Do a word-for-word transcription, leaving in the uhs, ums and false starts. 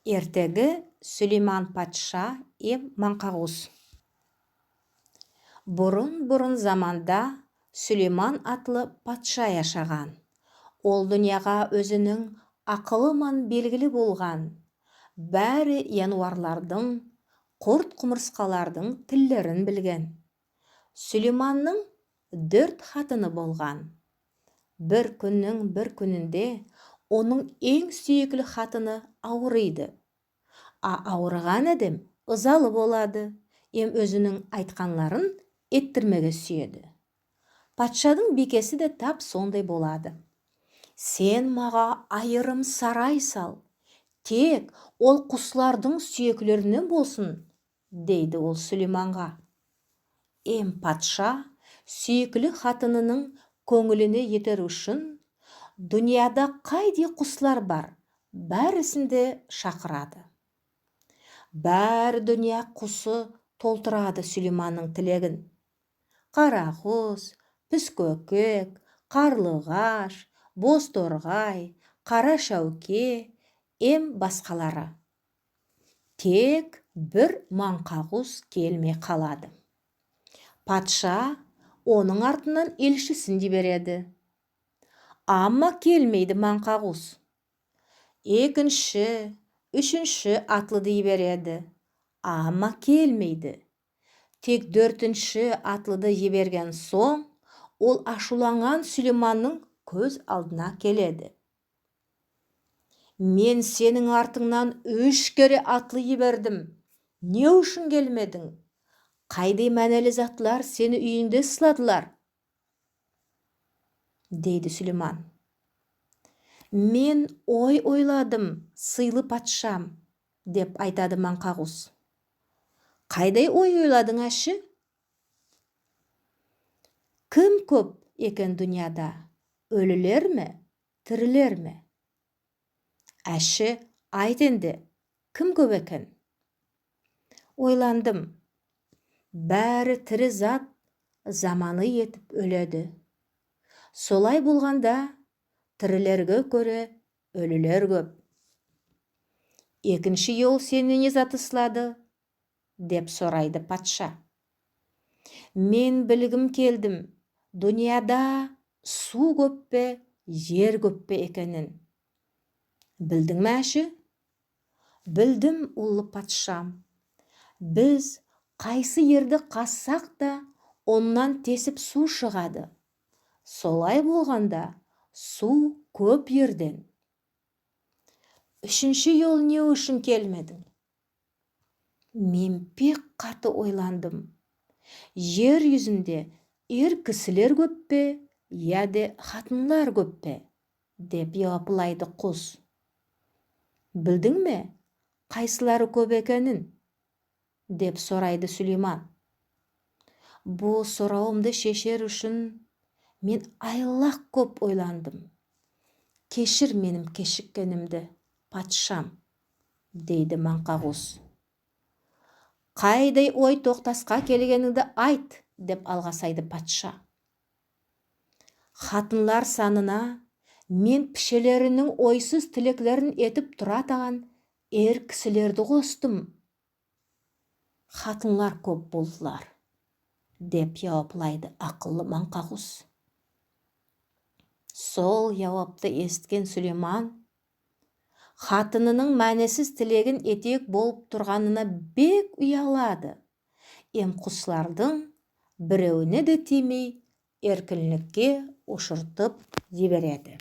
Эртеги Сулейман патша эм манъкагус. Бурын-бурын заманда Сулейман атлы патша яшаган. Ол дуныяга оьзининъ акылы ман белгили болган. Баьри януварлардынъ, курт-кумырскалардынъ тиллерин билген. Сулейманнынъ доьрт хатыны болган. Бир куьннинъ бир куьнинде онынъ энъ суьйикли хатыны авырыйды. А авырыган аьдем ызалы болады эм оьзининъ айтканларын эттирмеге суьеди. Патшадынъ бийкеси де тап сондай болады. «Сен мага айырым сарай сал, тек ол куслардынъ суьеклериннен болсын», — дейди ол Сулейманга. Эм патша суьйикли хатынынынъ коьнъилине етер уьшин дуныяда кайдай куслар бар, баьрисин де шакырады. Баьри дуныя кусы толтырады Сулейманнынъ тилегин. Каракус, пискоькек, карлыгаш, бозторгай, кара шаьвке эм баскалары. Тек бир манъкагус келмей калады. Патша онынъ артыннан элшисин йибереди. Амма келмейди манъкагус. Экинши, уьшинши атлыды йибереди. Амма келмейди. Тек доьртинши атлыды йиберген сонъ, ол ашувланган Сулейманнынъ коьз алдына келеди. «Мен сенинъ артынънан уьш кере атлы йибердим. Не уьшин келмединъ? Кайдай маьнели затлар сени уьйинъде сакладылар?» — дейди Сулейман. «Мен ой ойладым, сыйлы патшам», — деп айтады манъкагус. «Кайдай ой ойладынъ аьше? Ким коьп экен дуныяда, оьлилер ме, тирилер ме? Аьше, айт энди, ким коьп экен?» — «Ойландым. Баьри тири зат заманы етип оьледи. Солай болганда, тирилерге коьре оьлилер коьп». «Экинши йол сени не зат ыслады?» — деп сорайды патша. «Мен билгим келдим, дуныяда сув коьппе, ер коьппе экенин». «Билдинъме аьше?» «Билдим, уллы патшам. Биз кайсы ерди казсак та, оннан тесип сув шыгады. Солай болганда, сув коьп ерден». «Уьшинши йол не уьшин келмединъ?» «Мен бек каты ойландым. Ер юзинде эр кисилер коьппе, яде хатынлар коьппе?» — деп яваплайды кус. «Билдинъме, кайсылары коьп экенин?» — деп сорайды Сулейман. «Бу соравымды шешер уьшин мен айлак коьп ойландым. Кешир меним кешиккенимди, патшам», — дейди манъкагус. «Кайдай ой токтаска келгенинъди айт», — деп алгасайды патша. «Хатынлар санына мен пишелерининъ ойсыз тилеклерин этип туратаган эр кисилерди костым. Хатынлар коьп болдылар», — деп яваплайды акыллы манъкагус. Сол явапты эситкен Сулейман хатынынынъ маьнесиз тилегин этеек болып турганына бек уялады. Эм куслардынъ биревине де тиймей, эркинликке ушыртып йибереди.